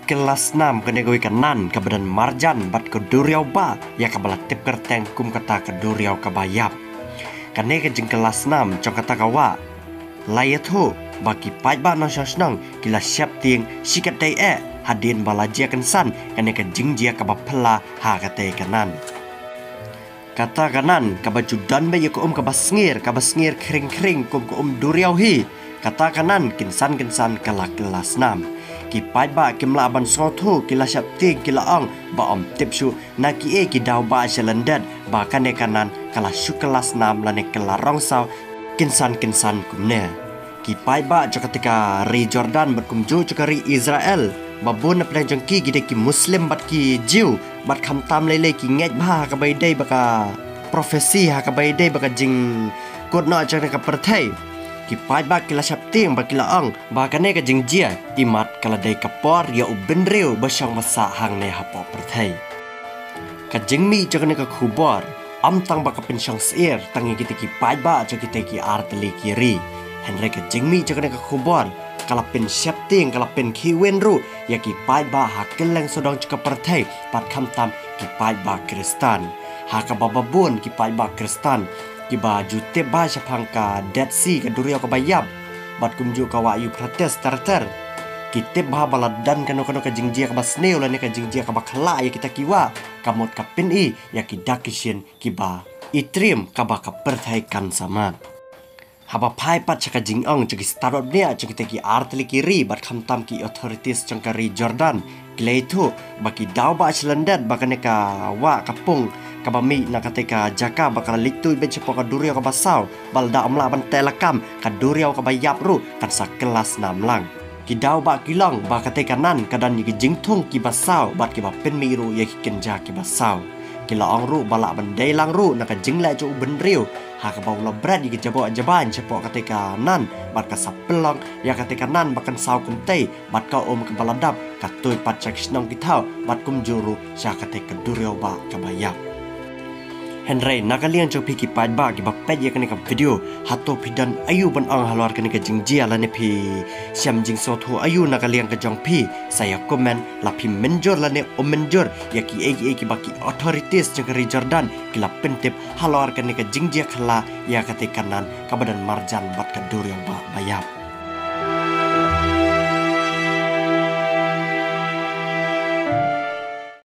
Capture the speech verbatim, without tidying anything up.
Kylla snam kane kawei ka nan kaba don marjan bad ka duriaw ba ïa kaba la tip kyrteng kum kata ka duriaw kaba ïap. Kane ka jingkylla snam jong kata ka wah la ïathuh ba ki paidbah nongshong shnong ki la sheptieng shikatdei eh hadien ba la jia kynsan kane ka jingjia kaba phylla ha katei ka nan. Kata ka nan kaba ju don beit ïa ka um kaba sngir, kaba sngir khring khring kum ka um duriaw hi. Kata ka nan kynsan kynsan ka la kylla snam. Ki paidbah kim lah ban sngewthuh, ki la sheptieng, ki la ong ba ym tip shuh na kiei ki daw ba sha lyndet ba kane ka nan ka la shu kylla snam lane kylla rong saw kynsan kynsan kumne. Ki paidbah jong katei ka ri Jordan bad kumjuh jong ka ri Israel, ba bun na pdeng jong ki ki dei ki Muslim bad ki Jew, bad khamtam lei lei ki ngeit bha ha kaba ïadei bad ka prophecy, ha kaba ïadei bad ka jingkut noh jong kane ka pyrthei. Ki paidbah ki la sheptieng bad ki la ong ba kane ka jingjia imat ka la dei ka por ïa u bynriew ba shong ba sah hangne hapoh pyrthei. Ka jingmih jong kane ka khubor ym tang ba ka pynshong syier tang ïa kitei ki paidbah jong kitei ki artylli ki ri, hynrei ka jingmih jong kane ka khubor ka la pynsheptieng, ka la pynkhihwin ruh ïa ki paidbah ha kylleng sawdong jong ka pyrthei bad khamtam ki paidbah Khristan. Ha kaba bun ki paidbah Khristan kiba ju tip bha shaphang ka Dead Sea, ka duriaw kaba ïap, bad kumjuh ka wah Euphrates ter ter, ki tip bha ba la don kano kano ka jingjia kaba sniew lane ka jingjia kaba khyllah ïa kita ki wah, ka mut ka pyni ïa ki dak ki shin kiba itriem kaba ka pyrthei kan sa mad. Haba phai pat sha ka jingong jong ki stad bniah jong kitei ki artylli ki ri bad khamtam ki authorities jong ka ri Jordan, ki la ïathuh ba ki daw ba sha lyndet ba kane ka wah ka pung kaba mih na katei ka jaka ba ka la leit tuid beit shapoh ka duriaw kaba saw, ba lada ym lah ban teh lakam, ka duriaw kaba ïap ruh kan sa kylla snam lang. Ki daw ba ki long ba katei ka nan ka don ïa ki jingthung kiba saw bad kiba pynmih ruh ïa ki kynja kiba saw. Ki la ong ruh ba lah ban dei lang ruh na ka jingleh jong u bynriew, ha kaba u la bret ïa ki jaboh jabaiñ shapoh katei ka nan bad ka sa pynlong ïa katei ka nan ba kan saw kumtei, bad ka um kaba la dap ka tuid pat sha ki shnong ki thaw bad kumjuh ruh sha katei ka duriaw ba kaba ïap. Hynrei na ka liang jong phi ki paidbah kiba peit ïa kane ka video, hato phi don aïu ban ong halor kane ka jingjia lane phi shem jingsngewthuh aïu na ka liang ka jong phi? Sa ïa comment, la phi mynjur lane ym mynjur ïa kiei kiei kiba ki authorities jong ka ri Jordan ki la pyntip halor kane ka jingjia khyllah ïa katei ka nan kaba don marjan bad ka duriaw ba ba ïap.